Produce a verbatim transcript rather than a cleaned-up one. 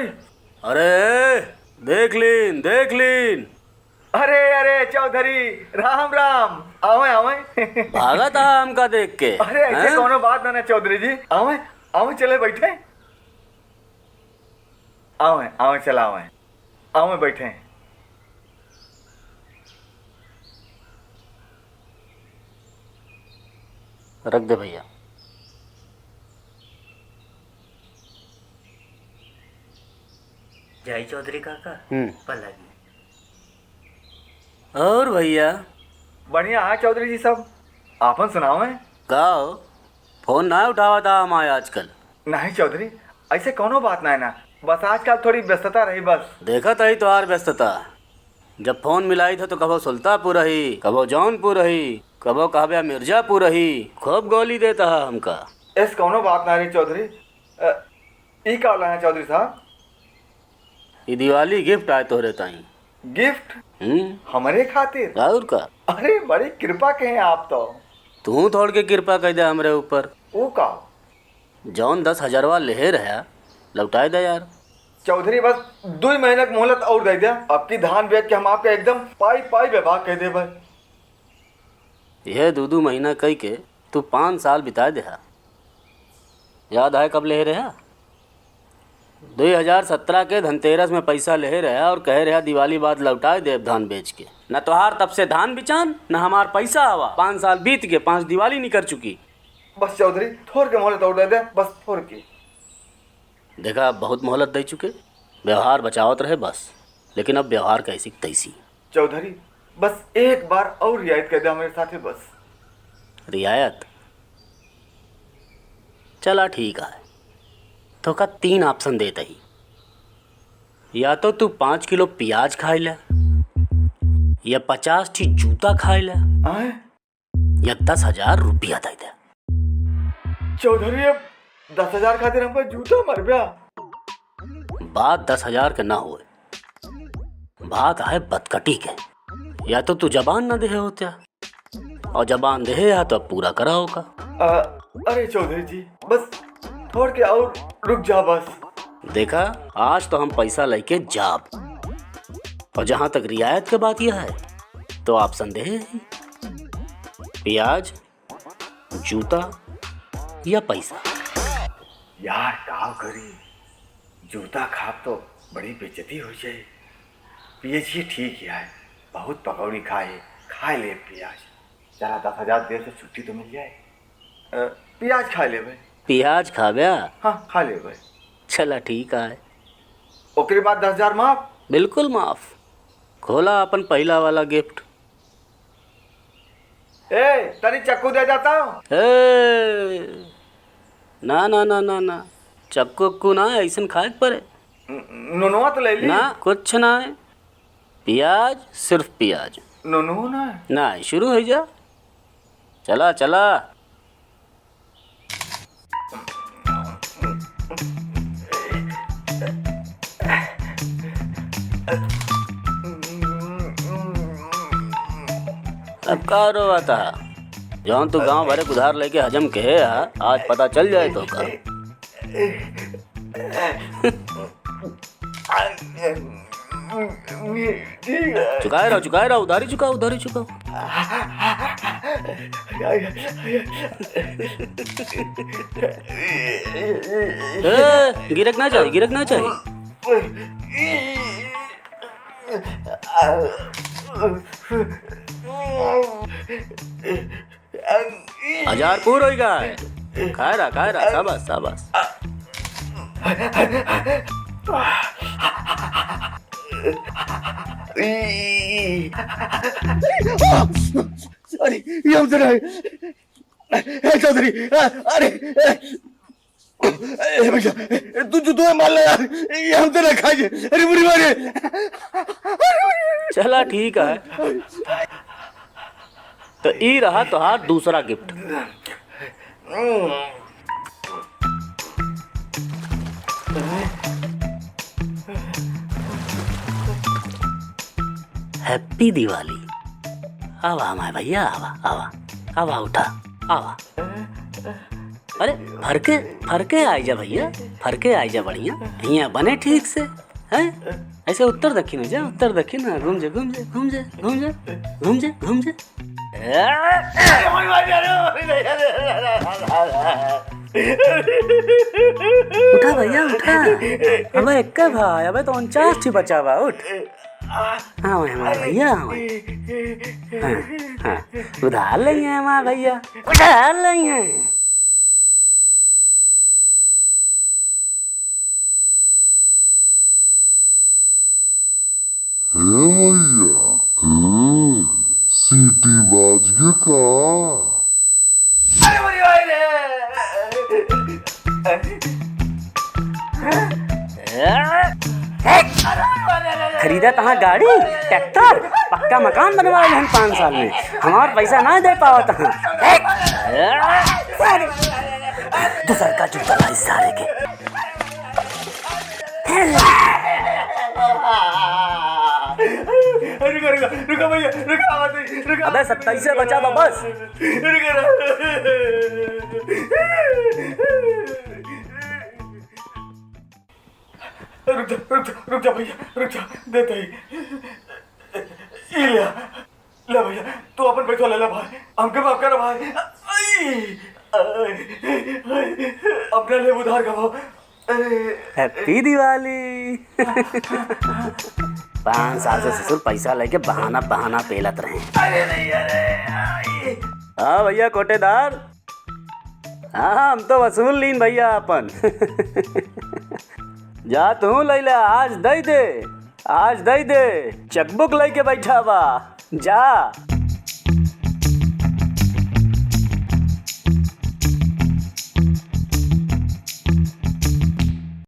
अरे, देख लीन, देख लीन। अरे, अरे, चौधरी, राम, राम। आवे, आवे। भागत हा हमका देख के, अरे, ऐसे हैं? कौनो बात ना, ना, चौधरी जी। आवे, आवे, चले बैठे। आवे, आवे, चला आवे। आवे, बैठे। रख दे भैया। जाई चौधरी काका, हम्म। पलागी। और भैया? बढ़िया है चौधरी जी सब, आपन सुनावे। का हो, फोन ना उठावत हा हमार आजकल? नहीं चौधरी, ऐसे कौनो बात ना है ना, बस आजकल थोड़ी व्यस्तता रही बस। देखत ही तोहार व्यस्तता, जब फोन मिलाई था तो कबो सुल्तापुर रही, कबो जौनपुर रही, कबो कहबे मिर्जापुर रही, खूब गोली देता है हमका। ऐसे कौनो बात ना रही चौधरी। अ, ई का होला है चौधरी साहब? ई दिवाली गिफ्ट आए तोहरे ताई। गिफ्ट? हम्म। हमरे खातिर? और का? अरे, बड़ी कृपा के हैं आप तो। तू थोड़ के कृपा कर दे हमरे ऊपर। वो का? जौन दस हजारवा लेहे रहा, लौटाए दे यार। चौधरी, बस दुई महीना के मोहलत और दे दे। अब की धान बेच के हम आपके एकदम पाई पाई बेभाग कर देबे। यह दू दू महीना कई के तू पाँच साल बिताए देहा। याद है कब लेहे रहा? दुई हजार सत्रह के धनतेरस में पैसा लेहे रहा और कहे रहा दिवाली बाद लौटाए देब धान बेच के। न तोहार तब से धान बिचान, न हमार पैसा आवा। पाँच साल बीत के पाँच दिवाली निकर चुकी। बस चौधरी, थोड़ के मोहलत और दे दे, बस थोड़ के। देखा, अब बहुत मोहलत दे चुके, व्यवहार बचावत रहे बस, लेकिन अब व्यवहार कैसी तैसी। चौधरी, बस एक बार और रियायत कर दे हमारे साथे बस। रियायत? चला ठीक है, तोका तीन option देत ही, या तो तू पाँच किलो प्याज खाए ले, या पचास ठी जूता खाए ले, आए? या दस हजार रुपया दे दे। चौधरी, अब दस हजार खातिर हमका जूता मरब्या? बात दस हजार के ना होए, बात है बतकटी के। या तो तू जबान ना देहे होत्या, और जबान देहे या तो अब पूरा करा ओका। अ, अरे चौधरी जी, बस थोड़ के और रुक जा बस। देखा, आज तो हम पैसा लेके जाब, और जहाँ तक रियायत के बात यह है, तो option देहे ही, प्याज, जूता या पैसा। यार, का करी, जूता खाब तो बड़ी बेइज्जती हो जाए। पियजिए ठीक है, बहुत पकौड़ी खाए, खाए ले पियाज। चला, दस हजार देर से छुट्टी तो मिल जाए। अ, पियाज खा लेबे। पियाज खाबे? हाँ, खा लेबे। चला, ठीक है। ओकरे बाद दस हजार माफ? बिल्कुल माफ। खोला अपन पहिला वाला गिफ्ट। ए, तनी चक्कू दे जाता हूँ। ए, ना, ना, ना, ना, ना। चक्कू उक्कू ना, ऐसन खाए के पड़े। न-, नुनवा तो ले ली। ना, कुछ ना है। पियाज, सिर्फ पियाज। नुनवा ना है। ना, शुरू हो जा। चला, चला। अब का रोवा था? जौन तू गांव भरे के उधार लेके हजम कहे हा, आज पता चल जाए तो का। चुकाए रहो, चुकाए रहो, उधारी चुकाओ, उधारी चुकाओ। ए, गिरक ना चाही, गिरक ना चाही। हजार पूर होई गा। खाए रहा, खाए रहा, शाबाश, शाबाश। अरे, ये हमसे नहीं। ए, चौधरी, अरे, ए, ए भैया, ए, तू जूतों में मार ले यार, ये हमसे ना खाइए। अरे, बुरी मारे। चला, ठीक है। तो ई रहा तोहार दूसरा गिफ्ट। Happy Diwali। आवा हमारे भैया, आवा, आवा, आवा, उठा, आवा। अरे, फरके, फरके आइ जा भइया, फरके आइ जा बढ़िया, हियाँ बने ठीक से, हैं? ऐसे उत्तर दक्षिण हो जा, उत्तर दक्षिण, हाँ, घूम जा, घूम जा, घूम जा, घूम जा, घूम जा, घूम जा। उठा भइया, उठा। अबे एक्के भाई, अबे तो उनचास ठी बचा बा, उठ। हाँ, वही हमार भइया, हाँ, वही। हाँ, हाँ, उधार लेंगे हमार भइया, उधार लेंगे। हे भइया, हम्म, सीटी बाज गे का? खरीदा तहाँ गाड़ी, ट्रैक्टर, पक्का मकान बनवाए हन पाँच साल में, हमार पैसा ना दे पावत हन। दूसर का जूता लाई सारे के। रुको, रुको, रुको भइया, रुको, आवत हई, रुको। अबे सत्ताईस से बचा बा बस। रुको, रुको। रुक जा, रुक जा, रुक जा भइया, रुक जा, देते ही। ई ले, ले भइया, तू अपन पैसा ले ले भाई, हमके माफ कर भाई। आई, आई, आई, अपना ले उधार का भाव। अरे, Happy Diwali। पाँच साल से ससुर पैसा लेके बहाना, बहाना पेलत रहे। अरे नहीं, अरे, आई। हाँ भइया कोटेदार, हाँ, हम तो वसूल लीन भइया अपन। जा तू लइ ले, आज दइ दे, आज दइ दे। चेकबुक लइके बैठा बा, जा।